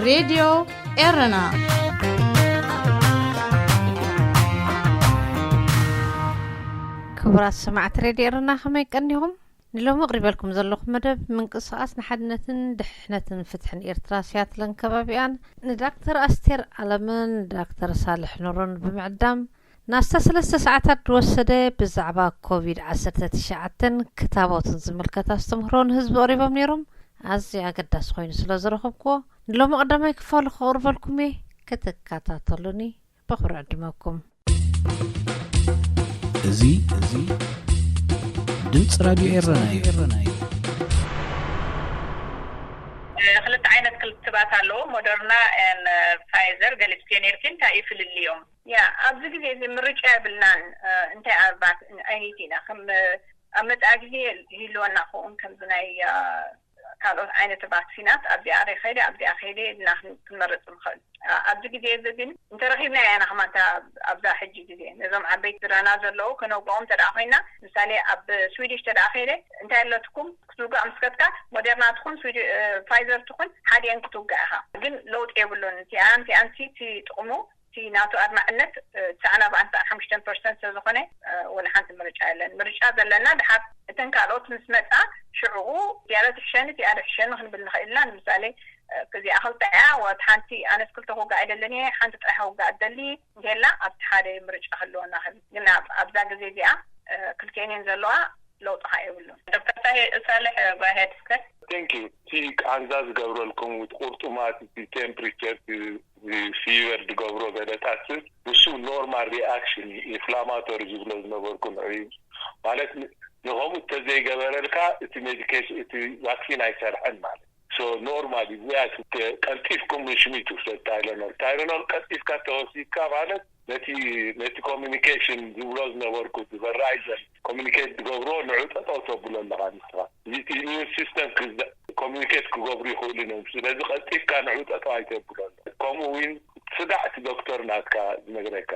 ሬድዮ ኤረና። ክቡራት ሰማዕቲ ሬድዮ ኤረና፣ ከመይ ቀኒኹም? ንሎሚ ኣቕሪበልኩም ዘለኹ መደብ፣ ምንቅስቓስ ንሓድነትን ድሕነትን ፍትሕን ኤርትራ፣ ሲያትልን ከባቢኣን፣ ንዳክተር ኣስቴር ኣለምን ንዳክተር ሳልሕ ኑርን ብምዕዳም፣ ንኣስታት ሰለስተ ሰዓታት ዝወሰደ ብዛዕባ ኮቪድ ዓሰርተ ትሽዓተን ክታቦትን ዝምልከት ኣስተምህሮ ንህዝቢ ኣቕሪቦም ነይሮም። ኣዝዩ ኣገዳሲ ኮይኑ ስለ ዝረኸብኩዎ፣ ንሎሚ ቀዳማይ ክፋሉ ከቕርበልኩም እየ። ክትከታተሉኒ ብኽብሪ ዕድመኩም። እዚ፣ እዚ ድምፂ ራድዮ ኤረና እዩ። ክልተ ዓይነት ክትባት ኣለዎ፣ ሞደርና ን ፋይዘር። ገሊፅክዮ ነይርኪ፣ እንታይ እዩ ፍልልዮም? ያ፣ ኣብዚ ግዜ እዚ ምርጫ የብልናን። እ፣ እንታይ ኣባት ኣይኒት ኢና ከም፣ እ፣ ኣብ መጻኢ ግዜ ይህልወና ክኸውን ከምዚ ናይ፣ እ፣ ካልኦት ዓይነት ቫክሲናት ኣብዚኣ ኸይደ ኣብዚኣ ኸይደ ኢልና ክን-፣ ክንመርጽ ንኽእል። እ፣ ኣብዚ ግዜ እዚ ግን እንተረኺብና ኢና ከማንታ ኣብዛ ሕጂ ግዜ ነዞም ዓበይቲ ዝራና ዘለዉ ከነውግኦም እንተ ደኣ ኮይና፣ ምሳሌ ኣብ ስዊዲሽ እንተ ደኣ ኸይደ እንታይ ኣለትኩም ክትውጋእ ምስ ከድካ ሞደርና ትኹን ስዊዲ-፣ እ፣ ፋይዘር ትኹን ሓዲአን ክትውጋእ ኢኻ። ግን ለውጢ የብሉን። እቲኣን እቲኣን እቲ ጥቕሙ እቲ ናቱ ኣድማዕነት፣ እ፣ ትስዓን ኣርባዕን ትስዓን ሓሙሽተን ፐርሰንት ስለ ዝኾነ፣ እ፣ ወላ ሓንቲ ምርጫ የለን። ምርጫ ዘለና ድሓር እተን ካልኦት ምስ መጻ ሽዑኡ እዚኣ ዶ ትሕሸኒ እዚኣ ዶ ትሕሸኒ ክንብል ንኽእል ኢና። ንምሳሌ፣ እ፣ እዚኣ ክልተ እያ፣ ወት ሓንቲ ኣነስ ክልተ ክውጋእ ኣይደልን እየ፣ ሓንቲ ጥራሕ ክውጋእ እደሊ እንተላ ኣብቲ ሓደ ምርጫ ክህልወና ክእል። ግን ኣብ-፣ ኣብዛ ግዜ እዚኣ፣ እ፣ ክልቲኤን እየን ዘለዋ፣ ለውጢ ኸኣ የብሉን። ዶክተር ሳሄ-፣ ሳልሕ፣ go ahead እስከ። Thank you። እቲ ቃንዛ ዝገብረልኩም፣ እቲ ቁርጥማት፣ እቲ ቴምፕሪቸር፣ እቲ ፊቨር ዝገብሮ ገለታት፣ ንሱ ኖርማል ሪኣክሽን ኢንፍላማቶሪ ዝብሎ ዝነበርኩ ንዑ እዩ። ማለት ን-፣ ንኸምኡ እንተዘይገበረልካ እቲ ሜዲኬሽን፣ እቲ ቫክሲን ኣይሰርሐን ማለት። ሶ ኖርማሊ እዚኣ ቀልጢፍኩም ንሽሚት ውሰድ ታይለኖል። ታይለኖል ቀልጢፍካ ተወሲድካ ማለት ነቲ፣ ነቲ ኮሚኒኬሽን ዝብሎ ዝነበርኩ፣ እቲ ቨራይዘን ኮሚኒኬት ዝገብሮ ንዑ ጠጠው ተብሎ ኣለኻ ንስኻ። እዚ እቲ ኢሚዩን ሲስተም ክዝ-፣ ኮሚኒኬት ክገብሩ ይኽእሉ እዮም። ስለዚ ቀልጢፍካ ንዑ ጠጠው ኣይተብሎ ኣሎ። ከምኡ እውን ስጋዕ እቲ ዶክተር ናትካ ዝነግረካ።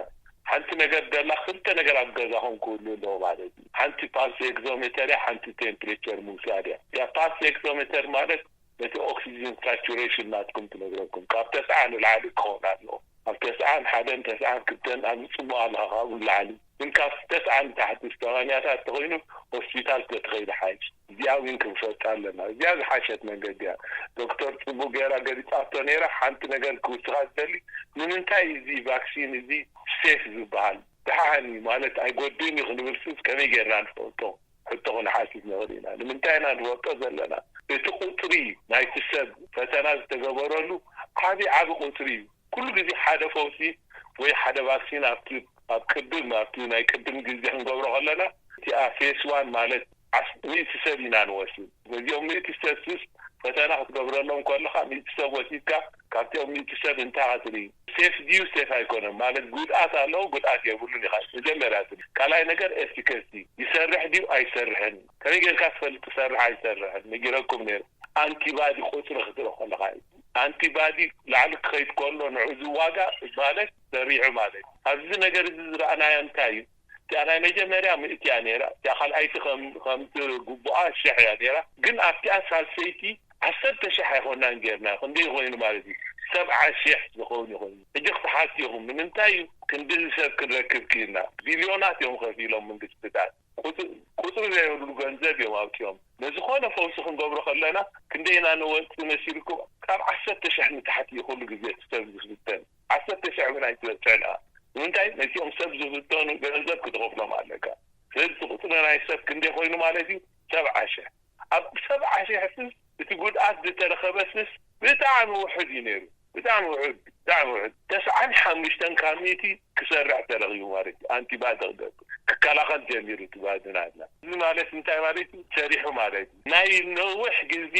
ሓንቲ ነገር ደላ ክልተ ነገር ኣብ ገዛኹም ክህሉ ኣለዎ ማለት እዩ። ሓንቲ ፓልስ ኤግዞሜተር እያ፣ ሓንቲ ቴምፕሬቸር ምውሳድ እያ። እያ ፓልስ ኤግዞሜተር ማለት ነቲ ኦክሲጅን ሳቹሬሽን ናትኩም ትነግረኩም። ካብ ተስዓ ንላዕሊ ክኸውን ኣለዎ። ኣብ ተስዓን ሓደን፣ ተስዓን ክልተን ኣብ ጽቡቕ ኣለኻ፣ ካብኡ ንላዕሊ። ግን ካብ ተስዓን ታሕቲ፣ ሰማንያታት ተኾይኑ ሆስፒታል ተትኸይድ ሓይሽ። እዚኣ እውን ክንፈልጣ ኣለና። እዚኣ ዝሓሸት መንገዲ እያ። ዶክተር ጽቡቕ ገይራ ገሊጻቶ ነይራ። ሓንቲ ነገር ክውስኻ ዝደሊ፣ ንምንታይ እዚ ቫክሲን እዚ ሴፍ ዝበሃል? ደሓን እዩ ማለት ኣይጎድእን እዩ ክንብል ስስ ከመይ ጌርና ንፈልጦ? ሕቶ ክንሓትት ንኽእል ኢና። ንምንታይ ኢና ንፈልጦ ዘለና? እቲ ቁጽሪ ናይቲ ሰብ ፈተና ዝተገበረሉ ዓቢ ዓቢ ቁጽሪ እዩ። ኩሉ ግዜ ሓደ ፈውሲ ወይ ሓደ ቫክሲን ኣብቲ፣ ኣብ ቅድም፣ ኣብቲ ናይ ቅድም ግዜ ክንገብሮ ከለና፣ እቲኣ ፌስ ዋን ማለት ዓስ-፣ ሚእቲ ሰብ ኢና ንወስድ። ነዚኦም ሚእቲ ሰብ ስስ ፈተና ክትገብረሎም ከለኻ፣ ሚእቲ ሰብ ወሲድካ፣ ካብቲኦም ሚእቲ ሰብ እንታይ ክትርኢ? ሴፍ ድዩ ሴፍ ኣይኮነን? ማለት ጉድኣት ኣለዎ፣ ጉድኣት የብሉን ኢኻ መጀመርያ ትብል። ካልኣይ ነገር ኤፊካሲ፣ ይሰርሕ ድዩ ኣይሰርሕን? ከመይ ጌርካ ትፈልጥ ይሰርሕ ኣይሰርሕን? ነጊረኩም ነይረ። ኣንቲባዲ ቁጽሪ ክትርኢ ከለኻ እዩ። ኣንቲባዲ ላዕሊ ክኸይድ ከሎ ንዑ ዝዋጋእ ማለት ሰሪዑ ማለት እዩ። ኣብዚ ነገር እዚ ዝረኣናዮ እንታይ እዩ? እቲኣ ናይ መጀመርያ ሚእቲ እያ ነይራ። እቲኣ ካልኣይቲ ከም፣ ከምቲ ግቡኣ ሽሕ እያ ነይራ። ግን ኣብቲኣ ሳልሰይቲ ዓሰርተ ሽሕ ኣይኮናን ጌርና። ክንደይ ኮይኑ ማለት እዩ? ሰብዓ ሽሕ ዝኸውን ይኾይኑ። ሕጂ ክትሓት ኢኹም፣ ንምንታይ እዩ ክንድዚ ሰብ ክንረክብ ክኢልና? ቢልዮናት እዮም ከፊሎም መንግስትታት። ቁጽ-፣ ቁጽሪ ዘይብሉ ገንዘብ እዮም ኣውጺኦም። ነዝኾነ ፈውሲ ክንገብሮ ከለና ክንደይ ኢና ንወጽእ መሲልኩም? ካብ ዓሰርተ ሽሕ ንታሕቲ እዩ ኩሉ ግዜ እቲ ሰብ ዝፍተን። ዓሰርተ ሽሕ እውን ኣይትበጽሕን ኢኻ። ንምንታይ? ነቲኦም ሰብ ዝፍተኑ ገንዘብ ክትኸፍሎም ኣለካ። ስለዚ እቲ ቁጽሪ ናይ ሰብ ክንደይ ኮይኑ ማለት እዩ? ሰብዓ ሽሕ። ኣብ ሰብዓ ሽሕ ስስ እቲ ጉድኣት ዝተረኸበ ስስ ብጣዕሚ ውሑድ እዩ ነይሩ። ብጣዕሚ ውሑድ፣ ብጣዕሚ ውሑድ። ተስዓን ሓሙሽተን ካብ ሚእቲ ክሰርሕ ተረኺቡ ማለት እዩ። ኣንቲባዲ ክገብር፣ ክከላኸል ጀሚሩ እቲ ባዲ ናትና። እዚ ማለት እንታይ ማለት እዩ? ሰሪሑ ማለት እዩ። ናይ ነዊሕ ግዜ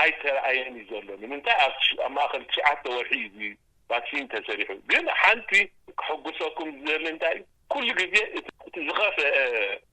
ኣይተረኣየን እዩ ዘሎ። ንምንታይ? ኣብ ትሽ-፣ ኣብ ማእከል ትሽዓተ ወርሒ እዩ እዚ ቫክሲን ተሰሪሑ። ግን ሓንቲ ክሕጉሰኩም ዝደሊ እንታይ እዩ? ኩሉ ግዜ እቲ፣ እቲ ዝኸፍአ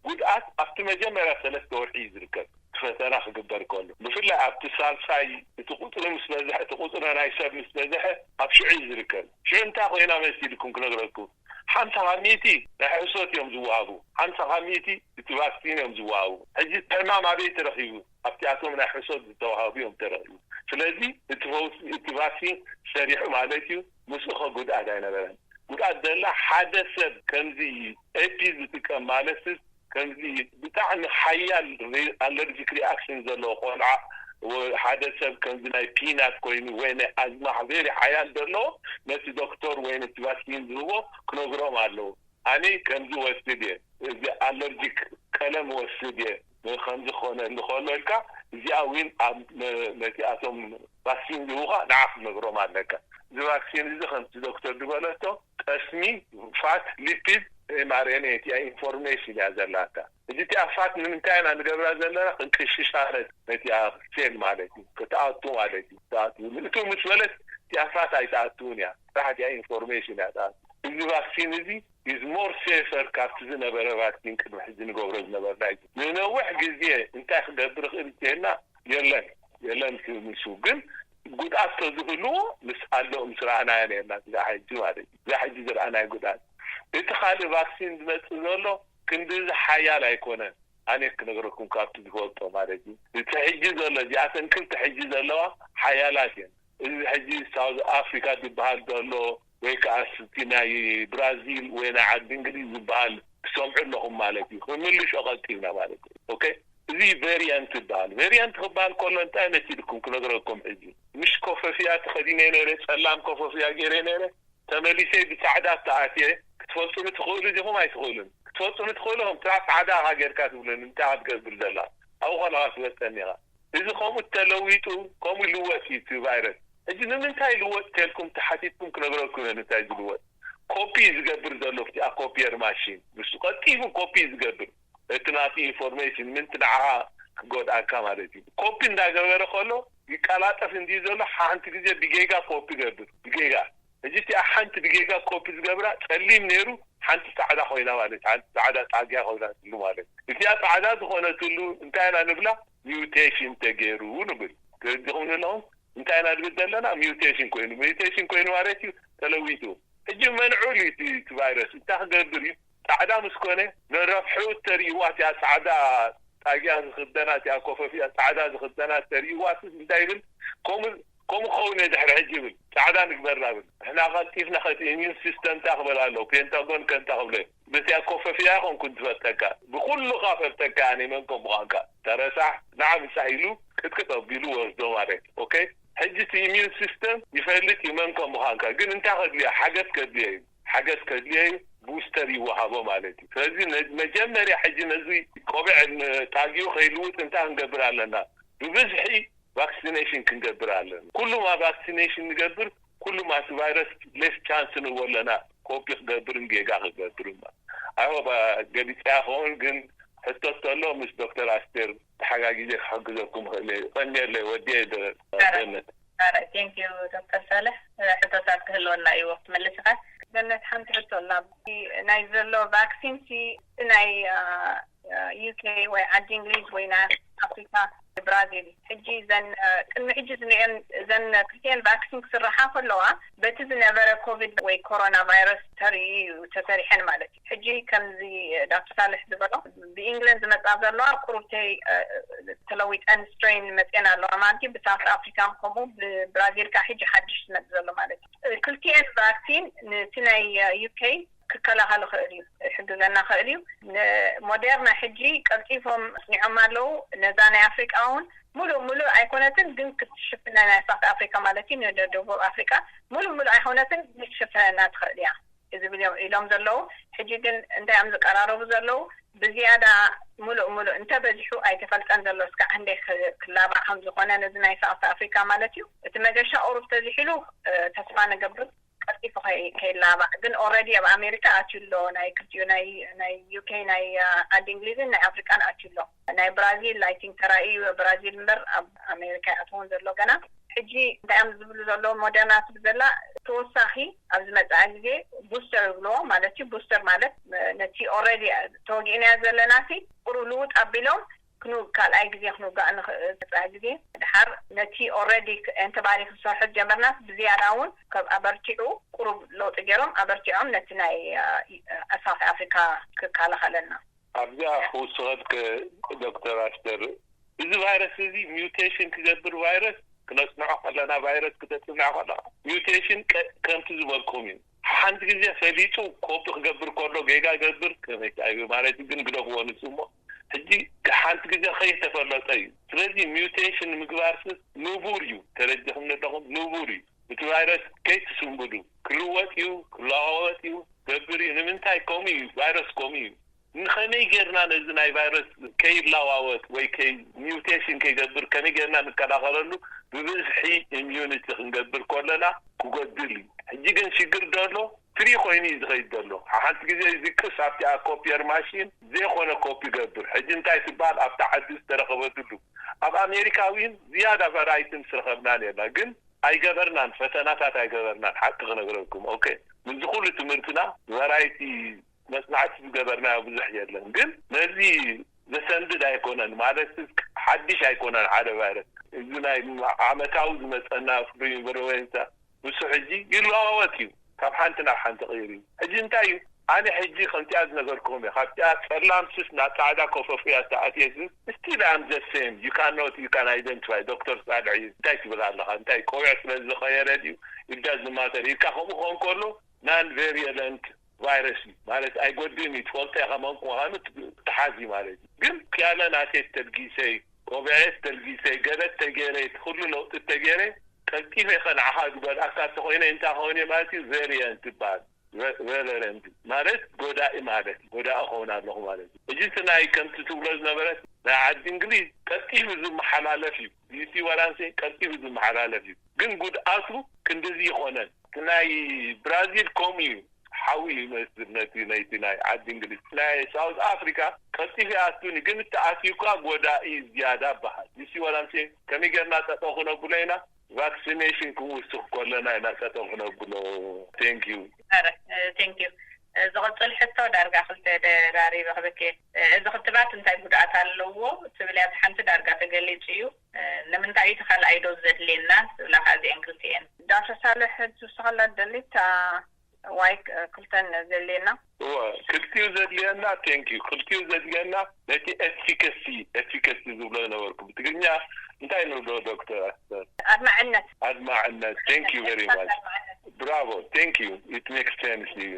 ጉድኣት ኣብቲ መጀመርያ ሰለስተ ወርሒ እዩ ዝርከብ። እቲ ፈተና ክግበር ከሎ፣ ብፍላይ ኣብቲ ሳልሳይ እቲ ቁጽሪ ምስ በዝሐ፣ እቲ ቁጽሪ ናይ ሰብ ምስ በዝሐ ኣብ ሽዑ እዩ ዝርከብ። ሽዑ እንታይ ኮይና መሲልኩም ክነግረኩም? ሓምሳ ካብ ሚእቲ ናይ ሕሶት እዮም ዝወሃቡ። ሓምሳ ካብ ሚእቲ እቲ ቫክሲን እዮም ዝዋሃቡ። ሕጂ ሕማም ኣበይ ተረኺቡ? ኣብቲኣቶም ናይ ሕሶት ዝተዋሃቡ እዮም ተረኺቡ። ስለዚ እቲ ፈውሲ፣ እቲ ቫክሲን ሰሪሑ ማለት እዩ፣ ምስኡ ከጉድኣት ኣይነበረን። ጉድኣት ዘላ ሓደ ሰብ ከምዚ ኤፒ ዝጥቀም ማለት ከምዚ ብጣዕሚ ሓያል ሪ-፣ ኣለርጂክ ሪኣክሽን ዘለዎ ቆልዓ፣ ወ-፣ ሓደ ሰብ ከምዚ ናይ ፒናት ኮይኑ ወይ ናይ ኣዝማሕ ቬሪ ሓያል ዘለዎ፣ ነቲ ዶክተር ወይ ነቲ ቫክሲን ዝህቦ ክነግሮም ኣለዎ። ኣነ ከምዚ ወስድ እየ፣ እዚ ኣለርጂክ ቀለም ወስድ እየ፣ ከምዚ ክኾነሉ ከሎ ኢልካ፣ እዚኣ እውን ኣብ ነ-፣ ነቲ ኣቶም ቫክሲን ዝህቡኻ ንዓ ክትነግሮም ኣለካ። እዚ ቫክሲን እዚ ከምቲ ዶክተር ዝበለቶ ጠስሚ፣ ፋት፣ ሊፒድ፣ ኤምኣርኤንኤ እቲኣ ኢንፎርሜሽን እያ ዘላታ። እዚ እቲኣ ፋት ንምንታይ ኢና ንገብራ ዘለና? ክንቅሽሻለት ነቲኣ ሴል ማለት እዩ። ክትኣቱ ማለት እዩ። ክትኣቱ። ንእቱ ምስ በለት እቲኣ ፋት ኣይትኣትውን እያ። ጥራሕ እቲኣ ኢንፎርሜሽን እያ ትኣቱ። እዚ ቫክሲን እዚ is more safer ካብቲ ዝነበረ ቫክሲን ቅድሚ ሕጂ ንገብሮ ዝነበርና እዩ። ንነዊሕ ግዜ እንታይ ክገብር ይኽእል እንተልና የለን፣ የለን ክምሱ። ግን ጉድኣት ተዝህልዎ ምስ ኣሎ ምስ ረኣናዮ ነርና። እዛ ሕጂ ማለት እዩ። እዛ ሕጂ ዝረኣናዮ ጉድኣት። እቲ ካልእ ቫክሲን ዝመጽእ ዘሎ ክንዲ እዚ ሓያል ኣይኮነን። ኣነ ክነግረኩም ካብቲ ዝፈልጦ ማለት እዩ። እቲ ሕጂ ዘሎ፣ እዚኣተን ክልተ ሕጂ ዘለዋ ሓያላት እየን። እዚ ሕጂ ሳውዝ ኣፍሪካ ዝበሃል ዘሎ ወይ ከዓ እቲ ናይ ብራዚል ወይ ናይ ዓዲ እንግሊዝ ዝበሃል ትሰምዑ ኣለኹም ማለት እዩ። ክምልሾ ቀልጢፍና ማለት እዩ። ኦኬ፣ እዚ ቬሪያንት ይበሃል። ቬሪያንት ክበሃል ከሎ እንታይ መሲልኩም ክነግረኩም። ሕጂ ምሽ ኮፈፍያ ተኸዲነ ነይረ፣ ጸላም ኮፈፍያ ገይረ ነይረ፣ ተመሊሰ ብጻዕዳ ተኣትየ። ክትፈልጡኒ ትኽእሉ ዲኹም ኣይትኽእሉን? ክትፈልጡኒ ትኽእሉ፣ ከምታ ጻዕዳ ኢኻ ጌርካ ትብሉኒ፣ እንታይ ኢኻ ትገብር ዘላ? ኣብኡ ከለኻ ትፈልጠኒ ኢኻ። እዚ ከምኡ ተለዊጡ፣ ከምኡ ይልወጥ እዩ እቲ ቫይረስ። ሕጂ ንምንታይ ይልወጥ ተልኩም ተሓቲትኩም ክነግረኩም እየ ንምንታይ ዝልወጥ። ኮፒ እዩ ዝገብር ዘሎ ኣብቲኣ ኮፒየር ማሽን። ንሱ ቀልጢፉ ኮፒ እዩ ዝገብር። እቲ ናቱ ኢንፎርሜሽን ምንቲ ንዓኻ ክጎድኣካ ማለት እዩ። ኮፒ እንዳገበረ ከሎ ይቀላጠፍ እንዲ ዘሎ ሓንቲ ግዜ ብጌጋ ኮፒ ገብር። ብጌጋ። ሕጂ እቲኣ ሓንቲ ብጌጋ ኮፒ ዝገብራ ጸሊም ነይሩ፣ ሓንቲ ጻዕዳ ኮይና ማለት፣ ሓንቲ ጻዕዳ ጣግያ ኮይና ትሉ ማለት። እቲኣ ጻዕዳ ዝኾነትሉ እንታይ ኢና ንብላ? ሚውቴሽን ተገይሩ ንብል። ተረዲኹም ዘለኹም? እንታይ ኢና ንብል ዘለና? ሚውቴሽን ኮይኑ። ሚውቴሽን ኮይኑ ማለት እዩ ተለዊጡ። ሕጂ መንዑ እዩ እቲ፣ እቲ ቫይረስ። እንታይ ክገብር እዩ? ጻዕዳ ምስ ኮነ፣ ነረብሕኡ እተርእይዋ እቲኣ ጻዕዳ ጣግያ ዝኽደና፣ እቲኣ ኮፈፊያ ጻዕዳ ዝኽደና እተርእይዋ፣ እንታይ ይብል? ከምኡ፣ ከምኡ ክኸውን እየ ድሕሪ ሕጂ ይብል። ጻዕዳ ንግበራ ይብል። ንሕና ቀልጢፍና ከቲ ኢሚዩን ሲስተምታ ክበላ ኣለዉ። ፔንታጎን ከንታ ክብለ። በቲኣ ኮፈፊያ ይኾንኩን ትፈልጠካ። ብኹሉኻ ፈልጠካ፣ ኣነ መን ከም ምዃንካ። ተረሳሕ፣ ንዓ ምሳሕ ኢሉ ቅጥቅጥ ኣቢሉ ወስዶ ማለት እዩ። ኦኬ? ሕጂ እቲ ኢሚዩን ሲስተም ይፈልጥ እዩ መን ከም ምዃንካ። ግን እንታይ ከድልዮ? ሓገዝ ከድልዮ እዩ። ሓገዝ ከድልዮ እዩ፣ ቡስተር ይወሃቦ ማለት እዩ። ስለዚ ነ-፣ መጀመርያ ሕጂ ነዚ ቆቢዕ ን-፣ ጣጊኡ ከይልውጥ እንታይ ክንገብር ኣለና? ብብዝሒ ቫክሲኔሽን ክንገብር ኣለና። ኩሉማ ቫክሲኔሽን ንገብር፣ ኩሉማ እቲ ቫይረስ ሌስ ቻንስ ንህቦ ኣለና። ኮፒ ክገብርን ጌጋ ክገብርን። ኣይ ሆፕ ገሊጸያ ክኸውን፣ ግን ሕቶ ተሎ ምስ ዶክተር ኣስቴር ተሓጋጊዘ ክሕግዘኩም እኽእል እየ። ቀንየለይ ወዲየ ደ-፣ ገነት። ቴንክ ዩ ዶክተር ሳልሕ። ሕቶታት ክህልወና እዩ ወቅት መልስኻ። ገነት፣ ሓንቲ ሕቶ ኣላ። ናይ ዘሎ ቫክሲን ሲ ናይ ዩኬ ወይ ዓዲ እንግሊዝ ወይ ናይ ኣፍሪካ፣ ብራዚል፣ ሕጂ ዘን ቅድሚ ሕጂ ዝኒአን ዘን ክልቲኤን ቫክሲን ክስራሓ ከለዋ በቲ ዝነበረ ኮቪድ ወይ ኮሮና ቫይረስ ተርእዩ እዩ ተሰሪሐን ማለት እዩ። ሕጂ ከምዚ ዳክተር ሳልሕ ዝበሎ ብኢንግለንድ ዝመፃ ዘለዋ ቁሩብተይ ተለዊጠን ስትሬን መፅኤን ኣለዋ ማለት እዩ። ብሳውት ኣፍሪካን ከምኡ ብብራዚል ከዓ ሕጂ ሓድሽ ዝመፅ ዘሎ ማለት እዩ። ክልቲኤን ቫክሲን ነቲ ናይ ዩኬ ክከላኸል ይኽእል እዩ፣ ክሕግዘና ይኽእል እዩ። ሞዴርና ሕጂ ቀልጢፎም ኣፅኒዖም ኣለዉ። ነዛ ናይ ኣፍሪቃ እውን ሙሉእ ሙሉእ ኣይኮነትን፣ ግን ክትሽፍነ ናይ ሳውት ኣፍሪካ ማለት እዩ፣ ንደቡብ ኣፍሪቃ ሙሉእ ሙሉእ ኣይኮነትን፣ ግን ክትሽፍነና ትኽእል እያ ዝብል እዮም ኢሎም ዘለዉ። ሕጂ ግን እንታይ እዮም ዝቀራረቡ ዘለዉ? ብዝያዳ ሙሉእ ሙሉእ እንተበዚሑ ኣይተፈልጠን ዘሎ፣ እስካዕ ክንደይ ክላባዕ ከም ዝኾነ ነዚ ናይ ሳውት ኣፍሪካ ማለት እዩ። እቲ መገሻ ቁሩብ ተዚሒሉ ተስፋ ንገብር ቀልጢፉ ከይላባዕ። ግን ኦረዲ ኣብ ኣሜሪካ ኣትዩ ኣሎ፣ ናይ ክልቲኡ ናይ ዩኬ ናይ ዓዲ እንግሊዝን ናይ ኣፍሪቃን ኣትዩ ኣሎ። ናይ ብራዚል ኣይ ቲንክ ተራእዩ ብራዚል እምበር ኣብ ኣሜሪካ ይኣትውን ዘሎ ገና። ሕጂ እንታይ እዮም ዝብሉ ዘለዉ? ሞደርና ትብል ዘላ ተወሳኺ ኣብ ዝመፅኣ ግዜ ቡስተር ይብልዎ ማለት እዩ። ቡስተር ማለት ነቲ ኦረዲ ተወጊእናዮ ዘለና ቁሩብ ልውጥ ኣቢሎም ክንው ካልኣይ ግዜ ክንውጋእ ንኽእል። መፅኣ ግዜ ድሓር ነቲ ኦረዲ ኣንተባዲ ክንሰርሖ ዝጀመርናስ ብዝያዳ እውን ካብ ኣበርቲዑ ቁሩብ ለውጢ ገይሮም ኣበርቲዖም ነቲ ናይ ሳውት ኣፍሪካ ክከላኸለልና። ኣብዚኣ ክውስኸልክ ዶክተር ኣስተር፣ እዚ ቫይረስ እዚ ሚውቴሽን ክገብር ቫይረስ ክነፅንዖ ከለና፣ ቫይረስ ክተፅንዖ ከለካ ሚውቴሽን ከምቲ ዝበልኩም እዩ። ሓንቲ ግዜ ፈሊጡ ኮፒ ክገብር ከሎ ጌጋ ገብር ከመይ ማለት ግን ግደፍዎ ንሱ እሞ ሕጂ ሓንቲ ግዜ ከይተፈለጠ እዩ። ስለዚ ሚውቴሽን ምግባር ስ ንቡር እዩ። ተረዲኹም ኣለኹም ንቡር እዩ። እቲ ቫይረስ ከይትስንብዱ ክልወጥ እዩ፣ ክለዋወጥ እዩ፣ ገብር እዩ። ንምንታይ ከምኡ እዩ? ቫይረስ ከምኡ እዩ። ንኸመይ ጌርና ነዚ ናይ ቫይረስ ከይለዋወጥ ወይ ሚውቴሽን ከይገብር ከመይ ጌርና ንከላኸለሉ ብብዝሒ ኢሚዩኒቲ ክንገብር ከለና ክጎድል እዩ። ሕጂ ግን ሽግር ደሎ ፍሪ ኮይኑ እዩ ዝኸይድ ዘሎ። ሓንቲ ግዜ ዝቅስ ኣብቲኣ ኮፒየር ማሽን ዘይኮነ ኮፒ ገብር። ሕጂ እንታይ ትበሃል ኣብቲ ዓዲ ዝተረኸበትሉ ኣብ ኣሜሪካ እውን ዝያዳ ቫራይቲ ምስ ረኸብና ነርና ግን ኣይገበርናን፣ ፈተናታት ኣይገበርናን። ሓቂ ክነግረኩም ኦኬ፣ ምዚ ኩሉ ትምህርትና ቫራይቲ መጽናዕቲ ዝገበርናዮ ብዙሕ የለን። ግን ነዚ ዘሰንድድ ኣይኮነን ማለት ሓድሽ ኣይኮነን ሓደ ቫይረስ። እዚ ናይ ዓመታዊ ዝመጸና ፍሉይ ኢንፍሉዌንሳ ንሱ ሕጂ ይለዋወጥ እዩ፣ ካብ ሓንቲ ናብ ሓንቲ ቀይሩ እዩ። ሕጂ እንታይ እዩ? ኣነ ሕጂ ከምቲኣ ዝነገርኩም እየ፣ ካብቲኣ ጸላም ስስ ናብ ጻዕዳ ኮፈፍያ ተኣትየ ግን ስቲል ኣም ዘ ሴም። You cannot, you can identify። ዶክተር ሳልሕ እዩ እንታይ ትብል ኣለኻ? እንታይ ቆቢዕ ስለ ዝኸየረ ድዩ? ኢዳ ዝማተር ኢልካ ከምኡ ክኾን ከሎ ናን ቬሪየለንት ቫይረስ እዩ ማለት ኣይጎድን እዩ። ትፈልጦ ኢኻ መን ምዃኑ ትሓዝ እዩ ማለት እዩ። ግን ክያለ ናተይ ተልጊሰይ፣ ቆቢዐ ተልጊሰይ፣ ገለ ተገይረ፣ እቲ ኩሉ ለውጢ ተገይረ ቀልጢፈ ከ ንዓኻ ዝበልኣካ እንተኾይነ እንታይ ኸውን እየ ማለት እዩ? ቬሪየንት ይበሃል። ቨ- ቨለረንት ማለት ጎዳኢ ማለት እዩ። ጎዳኢ ኸውን ኣለኹ ማለት እዩ። ሕጂ እቲ ናይ ከምቲ ትብሎ ዝነበረት ናይ ዓዲ እንግሊዝ ቀልጢፉ ዝመሓላለፍ እዩ። ዩሲ ዋላንሴ ቀልጢፉ ዝመሓላለፍ እዩ። ግን ጉድኣቱ ክንድዚ ይኾነን። እቲ ናይ ብራዚል ከምኡ እዩ። ሓዊ ይመስል ነቲ ናይቲ ናይ ዓዲ እንግሊዝ። ናይ ሳውዝ ኣፍሪካ ቀልጢፉ ይኣቱን እዩ። ግን እቲ ኣትዩካ ጎዳኢ ዝያዳ በሃል። ዩሲ ዋላንሴ ከመይ ጌርና ጠጠው ክነብሎ ኢና? ቫክሲኔሽን ክንውስኽ ከለና ኢና ጠጠው ክነብሎ። ቴንክ ዩ። ቴንክ ዩ። ዝቕፅል ሕቶ ዳርጋ ክልተ ደራሪበ ክበክ እየ። እዚ ክትባት እንታይ ጉድኣት ኣለዎ ትብል እያ። እቲ ሓንቲ ዳርጋ ተገሊፁ እዩ። ንምንታይ እዩ እቲ ካልኣይ ዶዝ ዘድልየና ትብላ? ከዚአን ክልቲኤን ዳክተር ሳልሕ ትውስኸላ ደሊታ ዋይ ክልተን ዘድልየና? እወ፣ ክልቲኡ ዘድልየና። ቴንክ ዩ። ክልቲኡ ዘድልየና ነቲ ኤፊካሲ፣ ኤፊካሲ ዝብሎ ነበርኩ ብትግርኛ እንታይ ንብሎ ዶክተር ኣስተር? ኣድማዕነት። ኣድማዕነት። ቴንክ ዩ ቨሪ ማች። ብራቮ። ቴንክ ዩ። ኢት ሜክስ ሴንስ እዩ።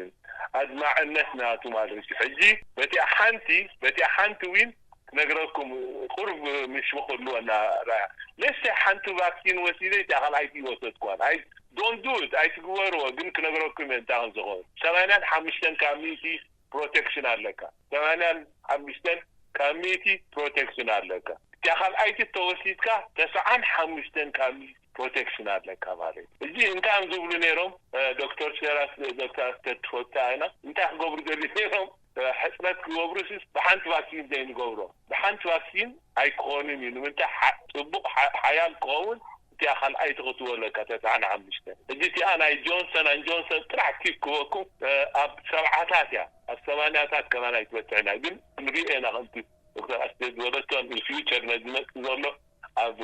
ኣድማዕነት ናቱ ማለት እዩ። ሕጂ በቲኣ ሓንቲ በቲኣ ሓንቲ ዊን ክነግረኩም ቁርብ ምሽ ክህልወና ራያ ለሰ ሓንቲ ቫክሲን ወሲደ እቲኣ ካልኣይቲ ይወሰድኳን ኣይ ዶንት ዱ ኢት ኣይትግበርዎ ግን ክነግረኩም እየ እንታይ ከም ዝኾኑ ሰማንያን ሓሙሽተን ካብ ሚእቲ ፕሮቴክሽን ኣለካ ሰማንያን ሓሙሽተን ካብ ሚእቲ ፕሮቴክሽን ኣለካ እቲኣ ካልኣይቲ ተወሲድካ ተስዓን ሓሙሽተን ካብ ሚእቲ ፕሮቴክሽን ኣለካ ማለት እዩ። እዚ እንታይ እዮም ዝብሉ ነይሮም ዶክተር ሸራስ ዶክተር ኣስተር ትፈልጣ ኢና እንታይ ክገብሩ ደልዩ ነይሮም ሕፅረት ክገብሩ ስስ ብሓንቲ ቫክሲን ዘይንገብሮ ብሓንቲ ቫክሲን ኣይክኾንን እዩ ንምንታይ ፅቡቕ ሓያል ክኸውን እቲኣ ካልኣይቲ ክትወለካ ተስዓን ሓሙሽተን እዚ እቲኣ ናይ ጆንሰን ኣን ጆንሰን ጥራሕ ቲክ ክበኩም ኣብ ሰብዓታት እያ ኣብ ሰማንያታት ከማን ኣይትበፅሕና ግን ክንሪኦ ኢና ከምቲ ዶክተር ኣስቴር ዝበለቶ ን ፊውቸር ነዚ መፅእ ዘሎ ኣብ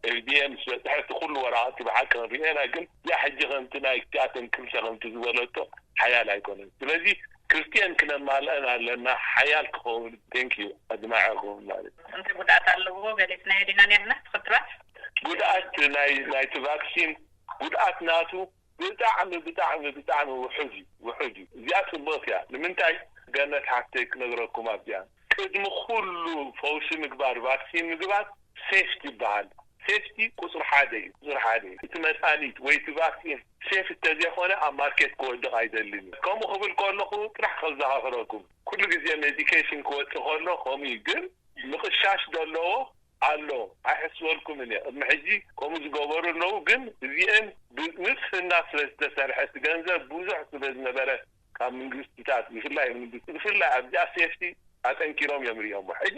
ኤፍዲኤ ምስ በፅሐ እቲ ኩሉ ወረቓቕቲ ብሓቂ ክንሪኦ ኢና ግን እዚኣ ሕጂ ከምቲ ናይ ክልቲኣተን ክልተ ከምቲ ዝበለቶ ሓያል ኣይኮነን ስለዚ ክልቲኤን ክነማልአን ኣለና ሓያል ክኸውን ቴንክ ዩ ኣድማዒ ክኸውን ማለት እዩ። እንታይ ጉድኣት ኣለዎ ገሊፅናዮ ዲና ነርና እቲ ክትባት? ጉድኣት ናይ ናይቲ ቫክሲን ጉድኣት ናቱ ብጣዕሚ ብጣዕሚ ብጣዕሚ ውሑድ እዩ ውሑድ እዩ እዚኣ ፅብቕቲ እያ ንምንታይ ገነት ሓፍተይ ክነግረኩም ኣብዚኣ ቅድሚ ኩሉ ፈውሲ ምግባር ቫክሲን ምግባር ሴፍቲ ይበሃል ሴፍቲ ቁፅሪ ሓደ እዩ ቁፅሪ ሓደ እዩ እቲ መድሃኒት ወይ እቲ ቫክሲን ሴፍ እንተዘይኮነ ኣብ ማርኬት ክወድቕ ኣይደልን እዩ ከምኡ ክብል ከለኹ ጥራሕ ከዘኻኽረኩም ኩሉ ግዜ ሜዲኬሽን ክወፅእ ከሎ ከምኡ እዩ ግን ምቕሻሽ ዘለዎ ኣሎ ኣይሕስበልኩምን እየ ቅድሚ ሕጂ ከምኡ ዝገበሩ ኣለዉ ግን እዚአን ብንፅህና ስለ ዝተሰርሐ እቲ ገንዘብ ብዙሕ ስለ ዝነበረ ካብ መንግስትታት ብፍላይ መንግስቲ ብፍላይ ኣብዚኣ ሴፍቲ ኣጠንኪሮም እዮም ሪኦሞ ሕጂ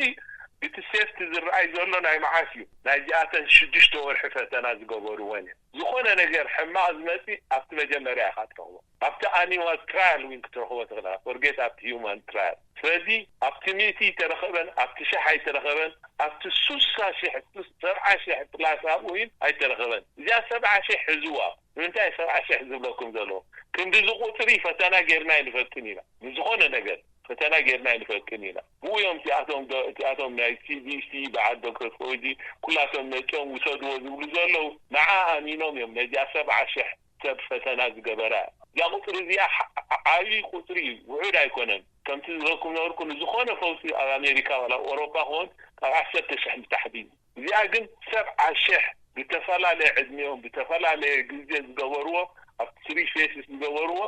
እቲ ሴፍቲ ዝረኣይ ዘሎ ናይ መዓስ እዩ ናይዚኣተን ሽዱሽተ ወርሒ ፈተና ዝገበርወን እዮም ዝኾነ ነገር ሕማቕ ዝመፅእ ኣብቲ መጀመርያ ኢኻ ትረኽቦ ኣብቲ ኣኒማል ትራያል ዊን ክትረኽቦ ትኽእል forget ኣብቲ human trial ስለዚ ኣብቲ ሚእቲ ኣይተረኸበን ኣብቲ ሽሕ ኣይተረኸበን ኣብቲ ሱሳ ሽሕ ሰብዓ ሽሕ ፕላስ ኣብኡ ዊን ኣይተረኸበን እዚኣ ሰብዓ ሽሕ ሕዝዋ ንምንታይ ሰብዓ ሽሕ ዝብለኩም ዘሎ ክንዲ እዚ ቁፅሪ ፈተና ጌርና ኣይንፈልጥን ኢና ንዝኾነ ነገር ፈተና ጌርና ኣይንፈልጥን ኢና። ብኡ እዮም እቲኣቶም ዶ-፣ እቲኣቶም ናይ ሲ ዲ ሲ በዓል ዶክተር ፎዚ ኩላቶም ነጭኦም ውሰድዎ ዝብሉ ዘለዉ። ንዓ ኣሚኖም እዮም ነዚኣ ሰብዓ ሽሕ ሰብ ፈተና ዝገበራ። እዚኣ ቁፅሪ እዚኣ ዓ-፣ ዓብዪ ቁፅሪ እዩ፣ ውሑድ ኣይኮነን። ከምቲ ዝበልኩም ነበርኩ፣ ንዝኾነ ፈውሲ ኣብ ኣሜሪካ ዋላ ኣብ ኤውሮጳ ክኾን ካብ ዓሰርተ ሽሕ ንታሕቲ እዩ። እዚኣ ግን ሰብዓ ሽሕ ብተፈላለየ ዕድሜኦም ብተፈላለየ ግዜ ዝገበርዎ፣ ኣብ ትሪ ፌስስ ዝገበርዎ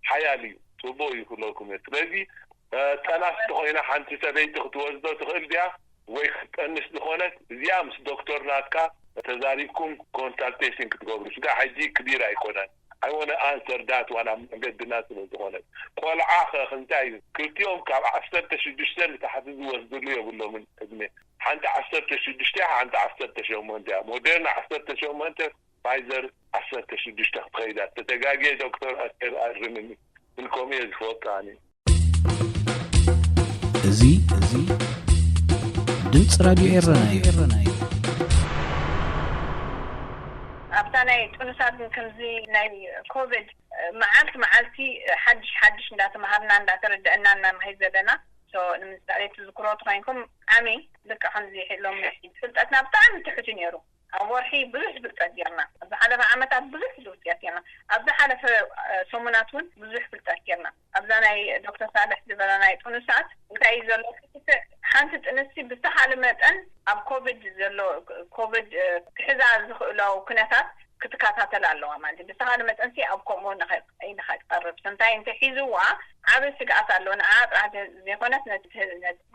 ሓያል እዩ። ጽቡቕ እዩ ክብለኩም እየ። ስለዚ እ፣ ጠናስ እንተኾይና ሓንቲ ሰበይቲ ክትወስዶ ትኽእል ድያ? ወይ ክትጠንስ ዝኾነት እዚኣ ምስ ዶክተር ናትካ ተዛሪብኩም ኮንሳልቴሽን ክትገብሩ። ስጋ ሕጂ ክሊር ኣይኮነን። I want to answer that one ኣብ መንገድና ስለ ዝኾነት። ቆልዓ ኸ እንታይ እዩ? ክልቲኦም ካብ ዓሰርተ ሽዱሽተ ንታሕቲ ዝወስድሉ የብሎምን ዕድመ። ሓንቲ ዓሰርተ ሽዱሽተ ሓንቲ ዓሰርተ ሸሞንተ እያ። ሞደርና ዓሰርተ ሸሞንተ ፋይዘር ዓሰርተ ሽዱሽተ ክትኸይዳ። ተተጋግየ ዶክተር ኣስቴር ኣርምኒ። ግን ከምኡ እየ ዝፈልጦ ኣነ። እዚ እዚ ድምፂ ራድዮ ኤረና እዩ። ኣብታ ናይ ጥኑሳት ግን ከምዚ ናይ ኮቪድ መዓልቲ መዓልቲ ሓድሽ ሓድሽ እንዳተምሃርና እንዳተረደአና እናምሃይ ዘለና። So ንምሳሌ ትዝክሮ ተኮይንኩም ዓሚ ልክዕ ከምዚ ሎም ፍልጠትና ብጣዕሚ ትሕቲ ነይሩ። ኣብ ወርሒ ብዙሕ ፍልጠት ጌርና። ኣብ ዝሓለፈ ዓመታት ብዙሕ ፍልጠት ጌርና። ኣብ ዝሓለፈ ሰሙናት እውን ብዙሕ ፍልጠት ጌርና። ኣብዛ ናይ ዶክተር ሳልሕ ዝበላ ናይ ጥኑሳት እንታይ እዩ ዘሎ? ሓንቲ ጥንስቲ ብዝተኻለ መጠን ኣብ ኮቪድ ዘሎ ኮቪድ ክሕዛ ዝኽእሎ ኩነታት ክትከታተል ኣለዋ ማለት እዩ። ብዝተኻለ መጠን ሲ ኣብ ከምኡ ንኸይትቀርብ ስንታይ እንተሒዝዋ ዓብ ስግኣት ኣሎ። ንዓ ጥራሕ ዘይኮነስ ነቲ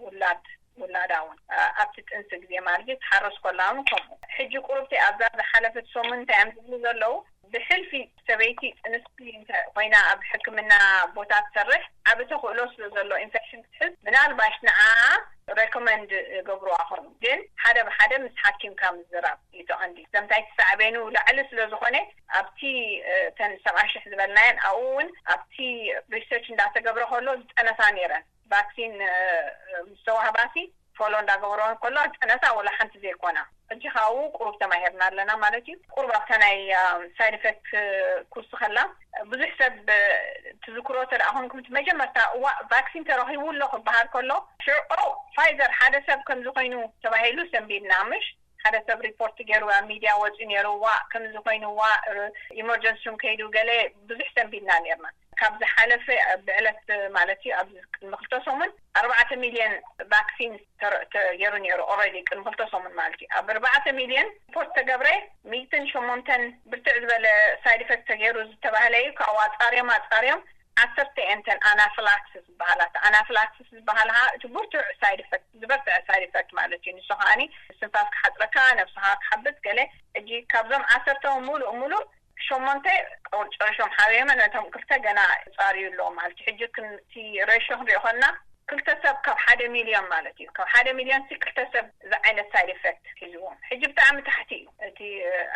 ውላድ ውላዳ እውን ኣብቲ ጥንሲ ግዜ ማለት እዩ ትሓርስ ኮላ እውን ከምኡ። ሕጂ ቁሩብቲ ኣብዛ ዝሓለፈት ሰሙን እንታይ እዮም ዝብሉ ዘለዉ? ብሕልፊ ሰበይቲ ጥንስቲ እንተ ኮይና ኣብ ሕክምና ቦታ ትሰርሕ ዓብ ተኽእሎ ስለ ዘሎ ኢንፌክሽን ክትሕዝ ምናልባሽ ንዓ ሬኮመንድ ገብርዋ ኾኑ። ግን ሓደ ብሓደ ምስ ሓኪምካ ምዝራብ እዩ እቲ ቀንዲ። ዘምታይ ትሳዕቤኑ ላዕሊ ስለ ዝኾነ ኣብቲ ተን ሰብዓ ሽሕ ዝበልናየን ኣብኡ እውን ኣብቲ ሪሰርች እንዳተገብረ ከሎ ዝጠነሳ ነይረን ቫክሲን ምስ ተዋህባሲ ፎሎ እንዳገበሮ ከሎ ዝጠነሳ ወላ ሓንቲ ዘይኮና። ሕጂ ካብኡ ቁሩብ ተማሂርና ኣለና ማለት እዩ። ቁሩብ ኣብታ ናይ ሳይድ ኢፌክት ክውስኸላ ብዙሕ ሰብ ትዝክሮ ተደኣ ኮንኩም እቲ መጀመርታ እዋ ቫክሲን ተረኺቡ ኣሎ ክበሃል ከሎ ሽዑ ፋይዘር ሓደ ሰብ ከምዚ ኮይኑ ተባሂሉ ሰንቢድና ምሽ ሓደ ሰብ ሪፖርት ገይሩ ኣብ ሚድያ ወፂኡ ነይሩ ዋ ከምዚ ኮይኑ ዋ ኢመርጀንሲ ም ከይዱ ገለ ብዙሕ ሰንቢድና ነርና ካብ ዝሓለፈ ብዕለት ማለት እዩ ኣብ ቅድሚ ክልተ ሰሙን ኣርባዕተ ሚልዮን ቫክሲን ተገይሩ ነይሩ ኦረዲ ቅድሚ ክልተ ሰሙን ማለት እዩ ኣብ ኣርባዕተ ሚልዮን ሪፖርት ተገብረ ሚትን ሸሞንተን ብርትዕ ዝበለ ሳይድ ኢፌክት ተገይሩ ዝተባህለ እዩ ካብኡ ኣፃርዮም ኣፃርዮም ዓሰርተ እየን ተን ኣናፍላክስስ ዝበሃላ ኣናፍላክስስ ዝበሃላ እቲ ብርቱዕ ሳይድ ኢፌክት ዝበርትዐ ሳይድ ኢፌክት ማለት እዩ ንሱ ከዓኒ ስንፋስ ክሓፅረካ ነብስኻ ክሓብጥ ገለ ሕጂ ካብዞም ዓሰርተ ሙሉእ ሙሉእ ሸሞንተ ጨርሾም ሓቢሮም ነቶም ክልተ ገና ይፃርዩ ኣለዎ ማለት እዩ ሕጂ እቲ ሬሾ ክንሪኦ ከለና ክልተ ሰብ ካብ ሓደ ሚልዮን ማለት እዩ ካብ ሓደ ሚልዮን ሲ ክልተ ሰብ እዚ ዓይነት ሳይድ ኢፌክት ሒዝዎም ሕጂ ብጣዕሚ ታሕቲ እዩ እቲ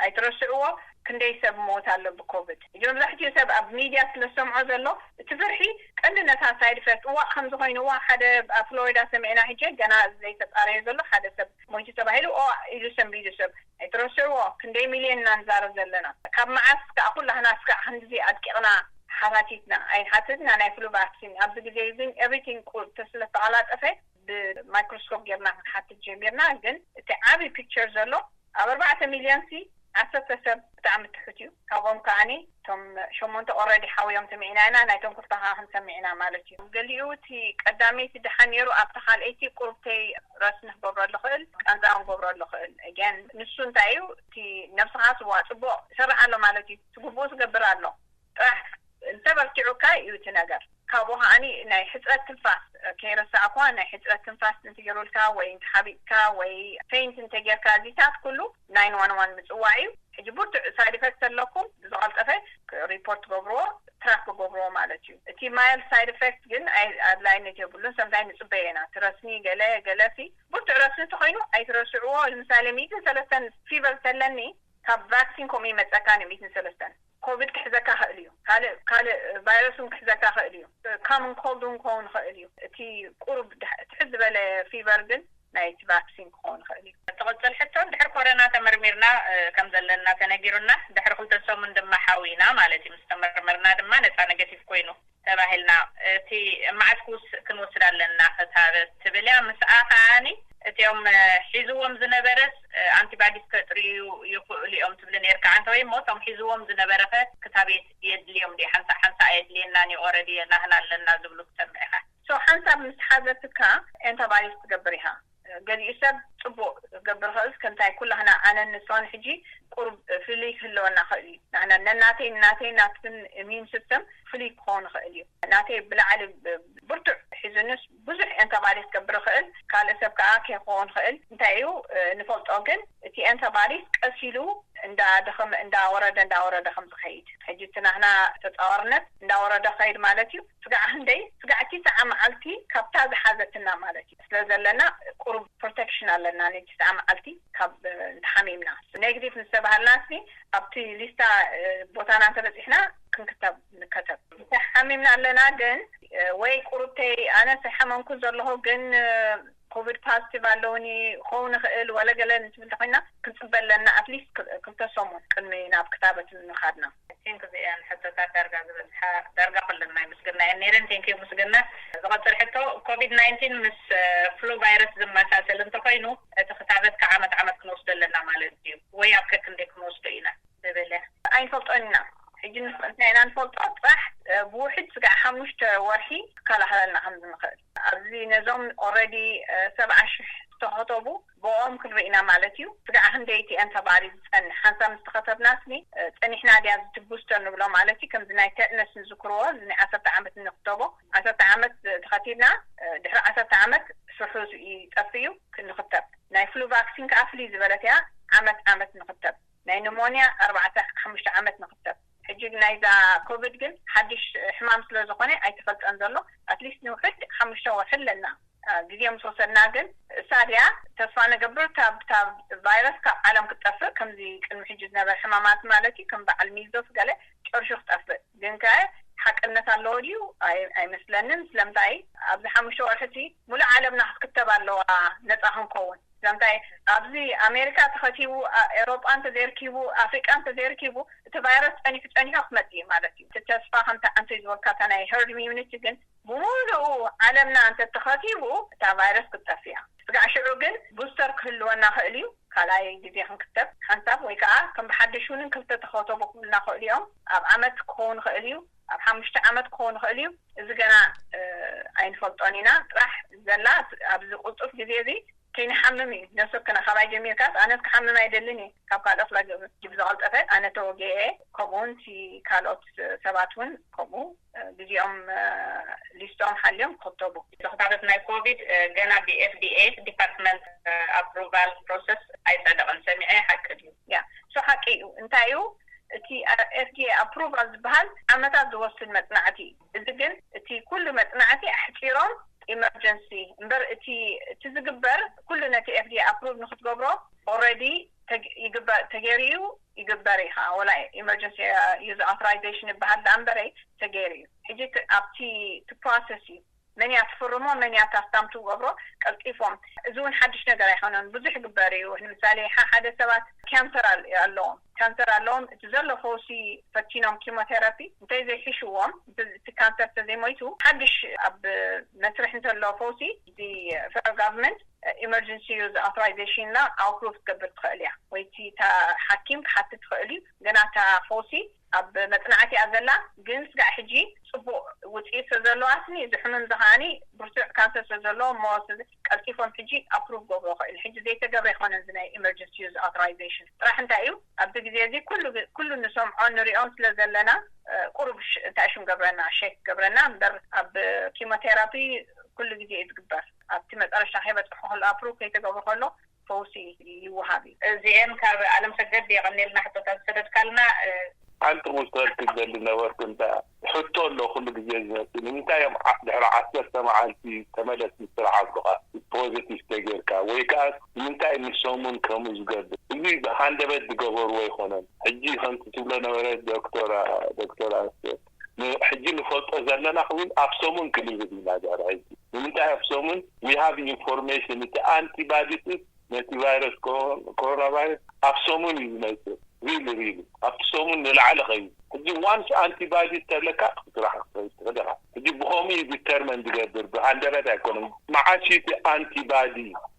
ኣይትረስዕዎ ክንደይ ሰብ ሞት ኣሎ ብኮቪድ ሕጂ መብዛሕትኡ ሰብ ኣብ ሚድያ ስለ ዝሰምዖ ዘሎ እቲ ፍርሒ ቀንዲ ነታ ሳይድ ኢፌክት እዋእ ከምዚ ኮይኑ እዋ ሓደ ኣብ ፍሎሪዳ ሰሚዕና ሕጂ ገና ዘይተፃረየ ዘሎ ሓደ ሰብ ሞይቱ ተባሂሉ ኦ ኢሉ ሰንቢዱ ሰብ ኣይትረስዕዎ ክንደይ ሚልዮን ኢና ንዛረብ ዘለና ካብ መዓስ ከዓ ኩላህና እስካዕ ክንድዚ ኣድቂቕና ሓታቲትና ኣይንሓትትና ናይ ፍሉ ቫክሲን ኣብዚ ግዜ ግን ኤቭሪቲንግ ስለተቐላጠፈ ብማይክሮስኮፕ ጌርና ክንሓትት ጀሚርና ግን እቲ ዓብዪ ፒክቸር ዘሎ ኣብ ኣርባዕተ ሚልዮን ሲ ዓሰርተ ሰብ ብጣዕሚ ትሑት እዩ ካብኦም ከዓኒ እቶም ሸሞንተ ኦረዲ ሓውዮም ሰሚዕና ኢና ናይቶም ክልተ ከዓ ክንሰምዕ ኢና ማለት እዩ ገሊኡ እቲ ቀዳመይቲ ድሓን ነይሩ ኣብቲ ካልኣይቲ ቁሩብተይ ረስኒ ክገብረሉ ክእል ቃንዛ ክንገብረሉ ክእል ግን ንሱ እንታይ እዩ እቲ ነብስኻ ስዋ ፅቡቅ ይሰርሕ ኣሎ ማለት እዩ ትግብኡ ትገብር ኣሎ ጥራሕ እንተበርቲዑካ እዩ እቲ ነገር ካብኡ ከዓኒ ናይ ሕፅረት ትንፋስ ከይረሳዕኳ ናይ ሕፅረት ትንፋስ እንተገይሩልካ ወይ እንተሓቢጥካ ወይ ፌንት እንተጌርካ እዚታት ኩሉ ናይን ዋን ዋን ምፅዋዕ እዩ ሕጂ ብርቱዕ ሳይድ ኢፌክት ኣለኩም ብዝቐልጠፈ ሪፖርት ትገብርዎ ትራክ ክገብርዎ ማለት እዩ እቲ ማይልድ ሳይድ ኢፌክት ግን ኣድላይነት የብሉን ሰምታይ ንፅበየ ኢና ትረስኒ ገለ ገለሲ ብርቱዕ ረስኒ እንተኮይኑ ኣይትረስዕዎ ንምሳሌ ሚእትን ሰለስተን ፊቨር ተለኒ ካብ ቫክሲን ከምኡ ይመፀካ ን ሚእትን ሰለስተን ኮቪድ ክሕዘካ ክእል እዩ ካልእ ካልእ ቫይረስ እውን ክሕዘካ ክእል እዩ ካምን ኮልድ እውን ክኸውን ክእል እዩ እቲ ቁሩብ ትሕት ዝበለ ፊቨር ግን ናይቲ ቫክሲን ክኸውን ይኽእል እዩ። ትቕጽል ሕቶ ድሕሪ ኮረና ተመርሚርና ከም ዘለና ተነጊሩና ድሕሪ ክልተ ሰሙን ድማ ሓዊና ማለት እዩ ምስ ተመርመርና ድማ ነጻ ነገቲቭ ኮይኑ ተባሂልና፣ እቲ መዓት ክውስ- ክንወስድ ኣለና ክታበት ትብል እያ። ምስኣ ከዓኒ እቲኦም ሒዝዎም ዝነበረስ ኣንቲባዲስ ከጥርዩ ይኽእሉ እዮም ትብል ነርካ። ኣንተ ወይ እሞ እቶም ሒዝዎም ዝነበረኸ ክታቤት የድልዮም ድዩ? ሓንሳእ ሓንሳእ ኣየድልየናን እዩ፣ ኦረዲ ናህና ኣለና ዝብሉ ክሰምዕ ኢኻ። ሶ ሓንሳብ ምስ ሓዘትካ ኤንታባዲስ ትገብር ኢኻ። ገሊኡ ሰብ ጽቡቕ ክገብር ይኽእል፣ ከምታይ ኩላህና ኣነን ንሶን ሕጂ ቁሩብ ፍልይ ክህልወና ይኽእል እዩ። ንሕና ነናተይ ናተይ ናትክን ኢሚዩን ሲስተም ፍልይ ክኸውን ይኽእል እዩ። ናተይ ብላዕሊ ብ- ብርቱዕ ሒዙንስ ብዙሕ ኤንታባዲስ ክገብር ይኽእል፣ ካልእ ሰብ ከዓ ከይክኸውን ይኽእል። እንታይ እዩ ንፈልጦ ግን እቲ ኤንታባዲስ ቀስ ኢሉ እንዳደኸመ እንዳወረደ እንዳወረደ ከም ዝኸይድ፣ ሕጂ እቲ ናህና ተፃዋርነት እንዳወረደ ከይድ ማለት እዩ። ስጋዕ ክንደይ ስጋዕ እቲ ሰዓ መዓልቲ ካብታ ዝሓዘትና ማለት እዩ። ስለ ዘለና ቁሩብ ፕሮቴክሽን ኣለና ነቲ ሰዓ መዓልቲ ካብ እንተሓሚምና። ኔግቲቭ ምስ ተባሃልና ሲ ኣብቲ ሊስታ ቦታና እንተበፂሕና ክንክተብ ንከተብ። እንተሓሚምና ኣለና ግን ወይ ቁሩብተይ ኣነ ሰሓመንኩ ዘለኹ ግን ኮቪድ ፓዚቲቭ ኣለውኒ ክኸውን ይኽእል ወለ ገለ ንትብል እንተኮይና ክንፅበ ኣለና ኣትሊስት ክልተ ሰሙን ቅድሚ ናብ ክታበት ምኻድና። ቲንክ እዚአን ሕቶታት ዳርጋ ዝበዝሓ ዳርጋ ኩለን ናይ ምስግና እየን ነይረን። ቴንኪዩ ምስግና። ዝቐፅል ሕቶ ኮቪድ ናይንቲን ምስ ፍሉ ቫይረስ ዝመሳሰል እንተኮይኑ እቲ ክታበት ከዓመት ዓመት ክንወስዶ ኣለና ማለት ድዩ ወይ ኣብ ከክንደይ ክንወስዶ ኢና ዝብል እያ። ኣይንፈልጦን ኢና። ሕጂ እንታይ ኢና ንፈልጦ? ጥራሕ ብውሕድ ስጋዕ ሓሙሽተ ወርሒ ክከላኸለልና ከም ዝንኽእል ኣብዚ ነዞም ኦረዲ ሰብዓ ሽሕ ዝተኸተቡ ብኦም ክንርኢ ኢና ማለት እዩ። ስጋዕ ክንደይቲ ኣንተባሪ ዝፀንሕ ሓንሳብ ምስ ተኸተብና ስኒ ፀኒሕና ድያ ዝቲ ቡስተር ንብሎ ማለት እዩ። ከምዚ ናይ ቴትነስ ንዝክርዎ እዚ ናይ ዓሰርተ ዓመት እንኽተቦ ዓሰርተ ዓመት ተኸቲብና ድሕሪ ዓሰርተ ዓመት ስርሑ ይጠፍ እዩ ክንኽተብ። ናይ ፍሉ ቫክሲን ከዓ ፍልይ ዝበለት እያ። ዓመት ዓመት ንኽተብ ናይ ኒሞንያ ኣርባዕተ ሓሙሽተ ዓመት ንኽተብ። ሕጂ ናይዛ ኮቪድ ግን ሓድሽ ሕማም ስለ ዝኾነ ኣይተፈልጠን ዘሎ። ኣትሊስት ንውሕድ ሓሙሽተ ወርሒ ኣለና ግዜ ምስ ወሰድና ግን እሳ ድያ ተስፋ ንገብር ታብ ቫይረስ ካብ ዓለም ክጠፍእ ከምዚ ቅድሚ ሕጂ ዝነበረ ሕማማት ማለት እዩ ከም በዓል ሚዞስ ገለ ጨርሹ ክጠፍእ ግን ከ ሓቅነት ኣለዎ ድዩ? ኣይመስለንን። ስለምንታይ ኣብዚ ሓሙሽተ ወርሒ እቲ ሙሉእ ዓለምና ክትክተብ ኣለዋ ነፃ ክንከውን። ስለምንታይ ኣብዚ ኣሜሪካ ተኸቲቡ ኤሮጳ እንተዘይርኪቡ ኣፍሪቃ እንተዘይርኪቡ እቲ ቫይረስ ፀኒሑ ፀኒሑ ክመፅ እዩ ማለት እዩ። እቲ ተስፋ ከምቲ ዓንተይ ዝበልካ እታ ናይ ሄርድ ኢሚዩኒቲ ግን ብምሉኡ ዓለምና እንተተኸቲቡ እታ ቫይረስ ክትጠፍእ እያ። ስጋዕ ሽዑ ግን ቡስተር ክህልወና ክእል እዩ። ካልኣይ ግዜ ክንክተብ ሓንሳብ ወይ ከዓ ከም ብሓድሽ እውን ክልተ ተኸተቡ ክብሉና ክእሉ እዮም። ኣብ ዓመት ክኸውን ይኽእል እዩ፣ ኣብ ሓሙሽተ ዓመት ክኸውን ይኽእል እዩ። እዚ ገና ኣይንፈልጦን ኢና። ጥራሕ ዘላ ኣብዚ ቅልጡፍ ግዜ እዚ ከይንሓምም እዩ። ነብሲ ወከና ካባይ ጀሚርካ ኣነስ ክሓምም ኣይደልን እየ። ካብ ካልኦት ጅብ ዝቐልጠፈ ኣነ ተወጊአ እየ። ከምኡ እውን እቲ ካልኦት ሰባት እውን ከምኡ ግዜኦም ሊስቶም ሓልዮም ክኽተቡ። ተኽታበት ናይ ኮቪድ ገና ብኤፍዲኤ ዲፓርትመንት ኣፕሩቫል ፕሮሰስ ኣይፀደቐን ሰሚዐ። ሓቂ ድዩ? ያ እሱ ሓቂ እዩ። እንታይ እዩ እቲ ኤፍዲኤ ኣፕሩቫል ዝበሃል ዓመታት ዝወስድ መፅናዕቲ እዩ። እዚ ግን እቲ ኩሉ መፅናዕቲ ኣሕፂሮም ኢመርጀንሲ እምበር እቲ እቲ ዝግበር ኩሉ ነቲ ኤፍዲኤ ኣፕሩቭ ንክትገብሮ ኦረዲ ይግበር ተገይሩ እዩ። ይግበር ኢኻ ወላ ኢመርጀንሲ ዩዝ ኣውቶራይዜሽን ይበሃል ዳ እምበረይ ተገይሩ እዩ። ሕጂ ኣብቲ ፕሮሰስ እዩ መን እያ ትፍርሞ መን እያ ታስታም ትገብሮ ቀልጢፎም። እዚ እውን ሓድሽ ነገር ኣይኮነን ብዙሕ ይግበር እዩ። ንምሳሌ ሓደ ሰባት ካንሰር ኣለዎም ካንሰር ኣለዎም እቲ ዘሎ ፈውሲ ፈቲኖም ኪሞቴራፒ እንተይ ዘይሕሽዎም እቲ ካንሰር ተዘይሞይቱ ሓድሽ ኣብ መስርሕ እንተሎ ፈውሲ እዚ ፌደራል ጋቨርንመንት ኢመርጀንሲ ዩዝ ኣውቶራይዜሽን ላ ኣፕሩቭ ትገብር ትኽእል እያ። ወይ እቲ እታ ሓኪም ክሓትት ትኽእል እዩ። ገና እታ ፈውሲ ኣብ መፅናዕቲ እያ ዘላ። ግን ስጋዕ ሕጂ ፅቡቅ ውፅኢት ስለ ዘለዋ ስኒ እዚ ሕሙም እዚ ከዓኒ ብርቱዕ ካንሰር ስለ ዘለዎ እሞ ቀልጢፎም ሕጂ ኣፕሩቭ ገብሮ ክእል። ሕጂ ዘይተገብረ ይኮነ እዚ ናይ ኢመርጀንሲ ዩዝ ኣውቶራይዜሽን ጥራሕ እንታይ እዩ ኣብዚ ግዜ እዚ ኩሉ ንሰምዖ ንሪኦም ስለ ዘለና ቁሩብ እንታይ ሽም ገብረና ሸክ ገብረና እምበር ኣብ ኪሞቴራፒ ኩሉ ግዜ እዩ ዝግበር። ኣብቲ መጠረሽታ ከይበፅሑ ከሎ ኣፕሩቭ ከይተገብሩ ከሎ ፈውሲ ይወሃብ እዩ። እዚኤን ካብ ኣለም ሰገድ የቐኔልና ሕቶታት ዝሰደድካልና። ሓንቲ ክውስኸልክ ዝደሊ ነበርኩ እንታ ሕቶ ኣሎ ኩሉ ግዜ ዝመፅእ ንምንታይ እዮም ድሕሪ ዓሰርተ መዓልቲ ተመለስ ምስ ስራሕ ኣብሉካ ፖዘቲቭ ተጌርካ ወይ ከዓ ንምንታይ ንሶምን ከምኡ ዝገብር እዚ ብሃንደበት ዝገበርዎ ኣይኮነን። ሕጂ ከምቲ ትብሎ ነበረ ዶክተር ዶክተር ኣስቴር ሕጂ ንፈልጦ ዘለና ክብል ኣብ ሰሙን ክንብል ኢና ድሕሪ ሕጂ ንምንታይ ኣብ ሰሙን we have information እቲ ኣንቲባዲስ ነቲ ቫይረስ ኮሮና ቫይረስ ኣብ ሰሙን እዩ ዝመፅእ። ሪሊ ሪሊ ኣብቲ ሰሙን ንላዕሊ ከይዱ ሕጂ ዋንስ ኣንቲባዲ ተለካ ስራሕ ክትኸይድ ትኽእል ኢኻ። ሕጂ ብኸምኡ እዩ ዲተርመን ዝገብር፣ ብሃንደበት ኣይኮነን። መዓስ እዩ እቲ ኣንቲባዲ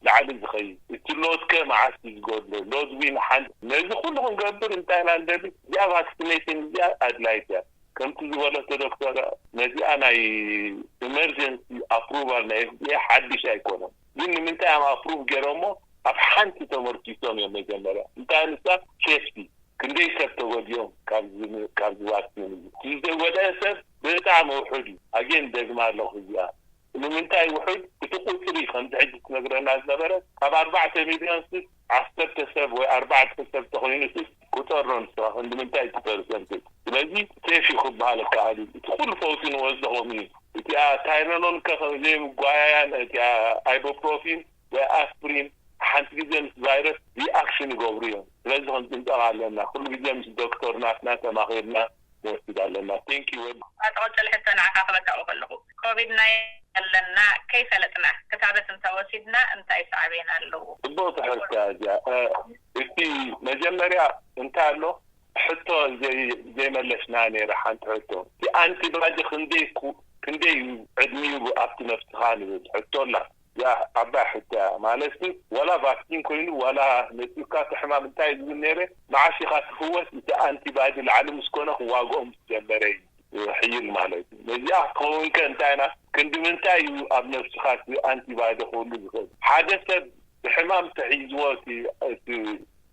ላዕሊ ዝኸይድ፣ እቲ ሎድከ መዓስ እዩ ዝጎድሎ፣ ሎድ ዊን ሓንቲ። ነዚ ኩሉ ክንገብር እንታይ ኢና ንደሊ? እዚኣ ቫክሲኔሽን እዚኣ ኣድላይት እያ። ከምቲ ዝበለቶ ዶክተር፣ ነዚኣ ናይ ኢመርጀንሲ ኣፕሩቫል ናይ ኤፍዲኤ ሓድሽ ኣይኮነን። ግን ንምንታይ እዮም ኣፕሩቭ ገይሮሞ? ኣብ ሓንቲ ተመርኪሶም እዮም። መጀመርያ እንታይ ንሳ ሴፍቲ፣ ክንደይ ሰብ ተጎዲኦም ካብዚ ቫክሲን እዚ? እቲ ዝተጎድአ ሰብ ብጣዕሚ ውሑድ እዩ። ኣጌን ደግማ ኣለኹ እዚኣ። ንምንታይ ውሑድ? እቲ ቁፅሪ ከምዚ ሕጂ ትነግረና ዝነበረ ካብ ኣርባዕተ ሚልዮን ስስ ዓሰርተ ሰብ ወይ ኣርባዕተ ሰብ ተኮይኑ ስስ ቁፀር ነው ንስኻ ክንዲ ምንታይ እቲ ፐርሰንት? ስለዚ ሴፍ እዩ ክበሃል ከኣል እዩ። እቲ ኩሉ ፈውሲ ንወስዶ ከምኡ እዩ። እቲኣ ታይለኖል ከ ዘይምጓያያን እቲኣ ኣይቦፕሮፊን ወይ ኣስፕሪን ሓንቲ ግዜ ምስ ቫይረስ ሪኣክሽን ይገብሩ እዮም። ስለዚ ክንጥንቀቕ ኣለና። ኩሉ ግዜ ምስ ዶክተር ናትና ተማኺርና ንወስድ ኣለና። ቴንክ ዩ ወዲ። ኣቶ ቀጽል ሕቶ ንዓኻ ክበቃ ከለኹ ኮቪድ ናይ ኣለና ከይፈለጥና ክታበት እንተወሲድና እንታይ ሳዕቤን ኣለዎ? ጽቡቕ ትሕዝታ እዚኣ። እ፣ እቲ መጀመርያ እንታይ ኣሎ ሕቶ ዘይ-፣ ዘይመለስና ነይረ ሓንቲ ሕቶ። እቲ ኣንቲባዲ ክንደይ ኩ-፣ ክንደይ እዩ ዕድሚኡ ኣብቲ ነፍስኻ ንብል ሕቶ ኣላ። ያ ዓባይ ሕቶ እያ። ማለት ዋላ ቫክሲን ኮይኑ ዋላ ነፂካ እቲ ሕማም እንታይ ዝብል ነይረ፣ መዓስ ኢኻ ትፍወስ? እቲ ኣንቲባዲ ላዕሊ ምስ ኮነ ክዋግኦም ምስ ጀመረ እዩ ሕይል ማለት እዩ። ነዚኣ ክኸውን ከ እንታይ ኢና፣ ክንዲ ምንታይ እዩ ኣብ ነፍስኻ እቲ ኣንቲባዲ ክህሉ ዝኽእል? ሓደ ሰብ ብሕማም ተሒዝዎ እቲ፣ እቲ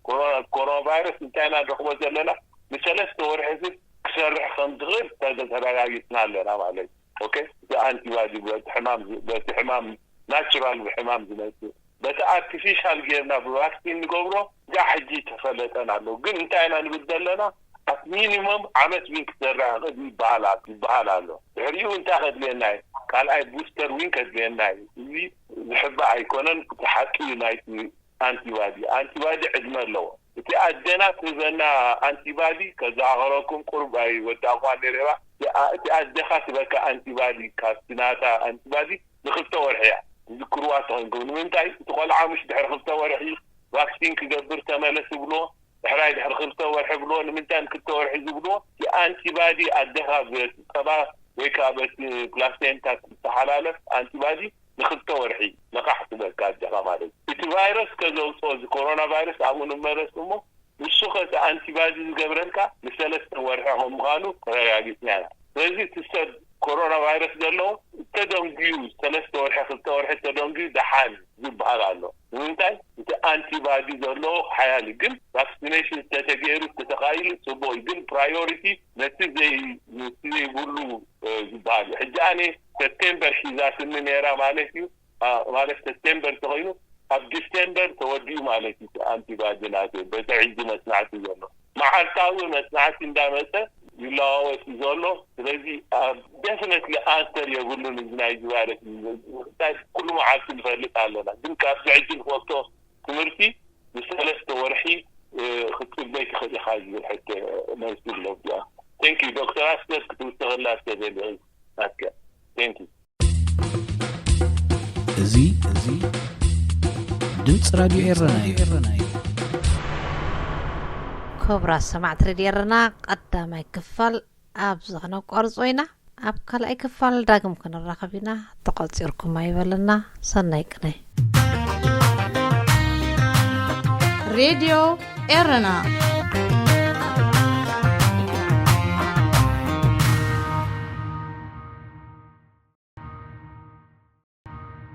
ኮሮና፣ ኮሮና ቫይረስ እንታይ ኢና ንረኽቦ ዘለና? ንሰለስተ ወርሒ ክሰርሕ ከም ዝኽእል ተረጋጊፅና ኣለና ማለት እዩ። ኦኬ፣ እቲ ኣንቲባዲ በቲ ሕማም ዝ-፣ በቲ ሕማም ናቹራል ብሕማም ዝመፅእ፣ በቲ ኣርቲፊሻል ጌርና ብቫክሲን ንገብሮ እዚኣ ሕጂ ተፈለጠን ኣሎ። ግን እንታይ ኢና ንብል ዘለና? ኣብ ሚኒመም ዓመት ዊን ክሰርሕ ይኽእል ይበሃል ኣሎ፣ ይበሃል ኣሎ። ድሕሪኡ እንታይ ከድልየና እዩ? ካልኣይ ቡስተር ዊን ከድልየና እዩ። እዚ ዝሕባእ ኣይኮነን፣ እቲ ሓቂ እዩ ናይቲ ኣንቲባዲ። ኣንቲባዲ ዕድመ ኣለዎ። እቲ ኣደና ትህበና ኣንቲባዲ ከዘኻኽረኩም፣ ቁሩብ ኣይወዳእኳን ነይረ። እቲ ኣ-፣ እቲ ኣደኻ ትበካ ኣንቲባዲ ካብቲ ናታ ኣንቲባዲ ንክልተ ወርሒ እያ። ትዝክርዋ ተኾይንኩም። ንምንታይ እቲ ቆልዓ ምሽ ድሕሪ ክልተ ወርሒ ቫክሲን ክገብር ተመለስ ይብልዎ፣ ድሕራይ ድሕሪ ክልተ ወርሒ ይብልዎ። ንምንታይ ንክልተ ወርሒ ዝብልዎ? እቲ ኣንቲባዲ ኣደኻ ብጸባ ወይ ከዓ በቲ ፕላሴንታ ዝተሓላለፍ ኣንቲባዲ ንክልተ ወርሒ ለቃሕ ትበልካ ኣደኻ ማለት እዩ። እቲ ቫይረስ ከዘውፅኦ፣ እዚ ኮሮና ቫይረስ ኣብኡ ንመለስ እሞ፣ ንሱ ከ እቲ ኣንቲባዲ ዝገብረልካ ንሰለስተ ወርሒ ከም ምዃኑ ተረጋጊፅና ኢና። ስለዚ እቲ ሰብ ኮሮና ቫይረስ ዘለዎ ተደንጉዩ፣ ሰለስተ ወርሒ፣ ክልተ ወርሒ ተደንጉዩ ደሓን ዝበሃል ኣሎ። ንምንታይ? እቲ ኣንቲባዲ ዘለዎ ሓያል እዩ። ግን ቫክሲኔሽን እንተተገይሩ፣ እንተተኻኢሉ፣ ፅቡቕ እዩ። ግን ፕራዮሪቲ ነቲ ዘይ-፣ ነቲ ዘይብሉ፣ እ፣ ዝበሃል እዩ። ሕጂ ኣነ ሰፕቴምበር ሒዛትኒ ነይራ ማለት እዩ። አ፣ ማለት ሰፕቴምበር እንተኾይኑ፣ ኣብ ዲሴምበር ተወዲኡ ማለት እዩ። ኣንቲባዲ ናተይ በቲ ሕጂ መጽናዕቲ ዘሎ፣ መዓልታዊ መጽናዕቲ እንዳመጸ ይለዋወጥ እዩ ዘሎ። ስለዚ ኣብ ደፍነትሊ ኣንሰር የብሉን፣ እዚ ናይ ቫይረስ እንታይ ኩሉ መዓልቲ ንፈልጥ ኣለና። ግን ካብዚ ሕጂ ንፈልጦ ትምህርቲ ንሰለስተ ወርሒ፣ እ፣ ክትጽበይ ትኽእል ኢኻ ዝብል ሕቶ መልሲ ኣሎ። ቴንክ ዩ ዶክተር ኣስገድ ክትውስኸላ ዝተደልየ ናትከ። ቴንክ ዩ። እዚ፣ እዚ ድምፂ ራድዮ ኤረና እዩ። ክቡራት ሰማዕቲ ሬድዮ ኤረና፣ ቀዳማይ ክፋል ኣብዚ ክነቋርጾ ኢና። ኣብ ካልኣይ ክፋል ዳግም ክንራኸብ ኢና። ተቖጺርኩም ኣይበለና። ሰናይ ቅነ። ሬድዮ ኤረና።